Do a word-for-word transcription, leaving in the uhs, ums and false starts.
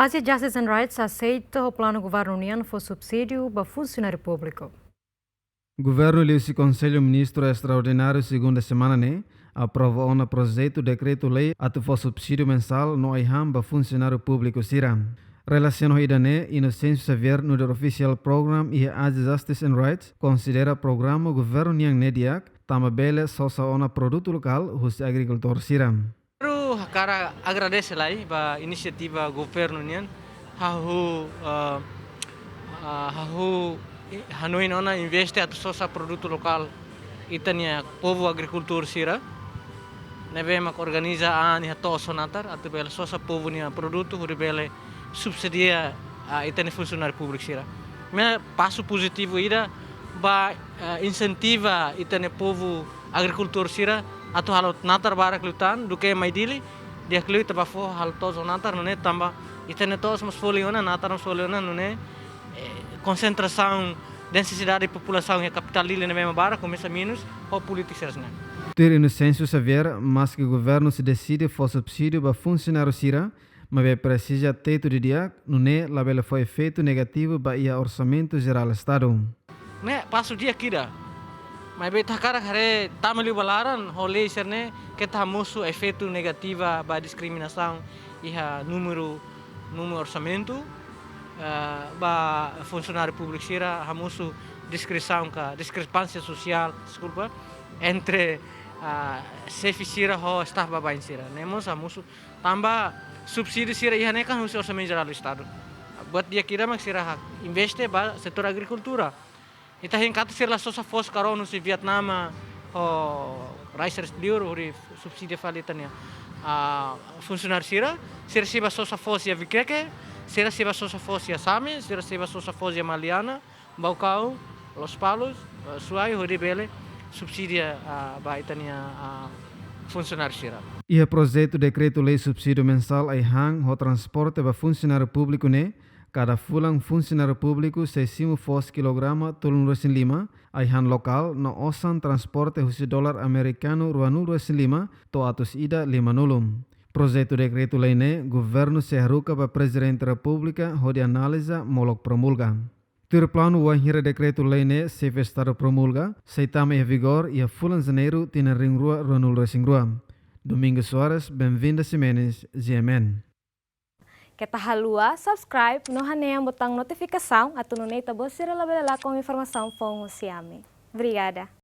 Asia Justice and Rights aseita ho planu governu nian fó subsídiu ba funsionáriu públiku. Governu liuhusi Konsellu Ministru Estraordináriu segunda semana ne'e aprova ona projetu dekretu-lei atu fó subsídiu mensál no ai-han ba funsionáriu públiku sira. Relasiona ho ida-ne'e, Inocêncio Xavier, nu'udar ofisiál program iha Asia Justice and Rights, konsidera programa governu nian ne'e di'ak, tanba bele sosa ona produtu lokál husi agrikultór sira. Primeiru, hakarak agradese lai ba inisiativa governu nian, hahú, ah, ah, hahú, eh, hanoin ona investe atu sosa produtu lokál ita-nia povu agrikultór sira ne'ebé mak organiza an iha to'os ho natar atu bele sosa povu nia produtu hodi bele subsidia, ah, ita-nia funsionáriu públiku sira. Ne'e pasu pozitivu ida ba, ah, insentiva ita-nia povu agrikultór sira atu halo natar barak liután duké mai Dili, di'ak liu ita bá fó halo to'os ho natar, nune'e tanba ita-nia to'os mós folin ona, natar mós folin ona, nune'e, eh, konsentrasaun densidade populasaun iha kapitál Dili ne'ebé mak barak komesa menus ho polítika sira hanesan ne'e. Tuir Inocêncio Xavier, maski governu sei deside fó subsídiu ba funsionáriu sira, maibé presiza tetu didi'ak, nune'e labele fó efeitu negativu ba iha orsamentu jerál Estadu. Ne'e pasu di'ak ida. Maibé ita hakarak haree tama liu ba laran, ho lei sira-ne'e keta hamosu efeitu negativa ba diskriminasaun iha númeru, númeru orsamentu, eh, ba funsionáriu públiku sira, hamosu diskriminasaun ka diskrepánsia sosiál, deskulpa, entre, ah, xefe sira ho staf baibain sira. Ne'e mós hamosu tanba subsídiu sira iha ne'e kan husi orsamentu jerál Estadu. Buat di'ak ida mak sira hak investe ba setór agrikultura. Ita hein katak sira la sosa foos karón husi Vietnam ho rai sira liur hodi subsidia fali ita-nia, ah, funsionáriu sira. Sira sei bá sosa foos iha Viqueque, sira sei bá sosa foos iha Same, sira sei bá sosa foos iha Maliana, Baucau, Lospalos, eh, Suai, hodi bele subsidia, ah, ba ita-nia, ah, funsionáriu sira. Iha projetu dekretu-lei subsídiu mensál ai-han ho transporte ba funsionáriu públiku ne'e, kada fulan funsionáriu públiku sei simu foos kilograma tolunulu-resin-lima, ai-han lokál no osan transporte husi dolar amerikanu ruanulu-resin-lima to'o atus ida limanulu. Projetu dekretu-lei ne'e governu sei haruka ba Prezidente Repúblika hodi analiza molok promulga. Tuir planu, wainhira dekretu-lei ne'e Xefe Estadu promulga, sei tama iha vigór iha fulan Janeiru tinan rihun rua ruanulu-resin-rua. Domingos Soares, Benvinda Ximenes, G M N. Keta haluha subscribe no hanehan botaun notifikasaun atu nune'e ita-boot sira labele lakon informasaun foun husi ami. Obrigada.